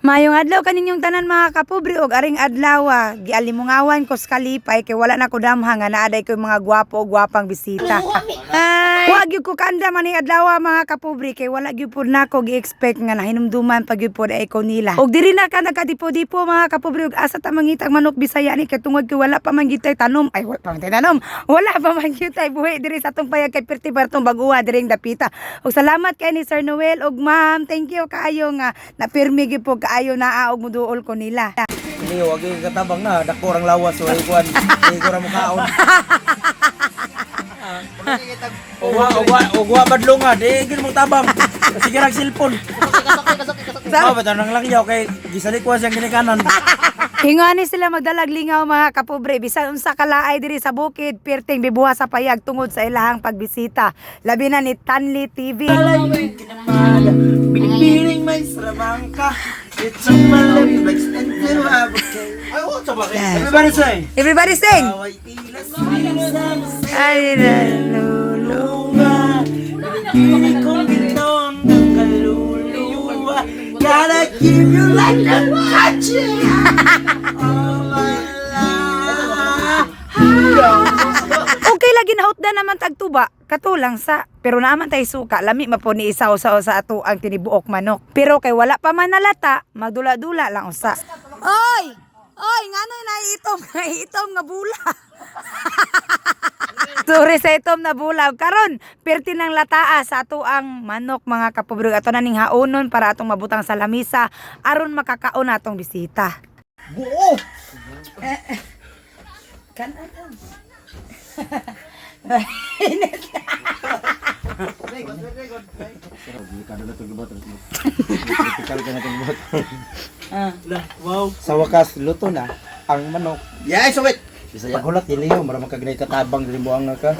Maayong adlaw kaninyong tanan, mga kapobre, og aring adlaw gialimungawan ko sa kalipay kay wala na ko damha nga naa day koy mga gwapo og gwapang bisita. Ay, wa gyud ko kanda man ni adlaw, mga kapobre, kay wala gyud pud nako gi-expect nga nahinumduman pa gyud pod ay ko nila. Og diri na ka nagkadipo-dipo, mga kapobre, og asa ta mangitag manok Bisaya ni kay tungod kay wala pa man gyud tay tanom. Ay, wala pa man tay tanom. Wala pa man gyud tay buhi diri sa atong payag kay perti pa atong baguha diring dapita. Og salamat kay ni Sir Noel og ma'am. Thank you kaayo nga napirmi gyud po kaayo naa og muduol ko nila. Hindi, wag yung katabang na. Dako rang lawas. So, ay kuwan. Hindi ko ra mukaon. Ugwa, ugwa, ugwa badlonga. Di, gin mo tabang. Sige rag cellphone. Oh, ba't nang lang yaw kay gisalikwa siyang ginikanan. Hingani sila magdalag lingaw, mga kapobre, bisan unsa kalaay diri sa bukid, pirting bibuha sa payag tungod sa ilahang pagbisita. Labi na ni Tanli TV. Pinipiling may saramangka. It's on my lips and to have okay. Ay, what's up? Everybody say. Everybody sing. Away tilas minsan Ay, lulu. luma. Pinipiling kong giton ng kaluluwa. Gotta keep you like a touch. All my life. Okay lagi nahutda naman tagtuba, katulang sa pero naman tay suka, lami ma po ni isaw sa sa ato ang tinibuok manok. Pero kay wala pa man nalata, magdula-dula lang usa. Oy! Oy, ngano na itom, itom nga bula. Sorry sa itom na bulaw. Karon, perti ng lataa sa ato ang manok, mga kapobre. Ato na ning haonon para atong mabutang sa lamisa aron makakaon atong bisita. Buo! Kanan. Wow. Sa wakas, luto na ang manok. Yeah, so wait. Paghulat ni Leo, mara makagnay katabang diri mo ang ka.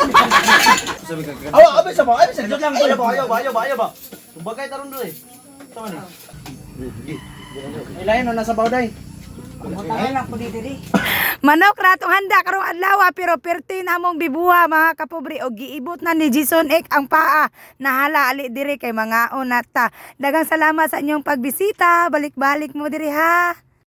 Awa, abay sa ba? Abay sa lang. Ayaw ba? Ayaw ba? Ayaw ba? Ayaw ba? Tumbagay taron dulu eh. Tama ni. Ilain na nasa bawday. Manok ratong handa karong adlaw, pero perti na mong bibuha, mga kapobre, og giibot na ni Jason Ek ang paa. Nahala ali diri kay mga ta. Dagang salamat sa inyong pagbisita. Balik-balik mo diri ha.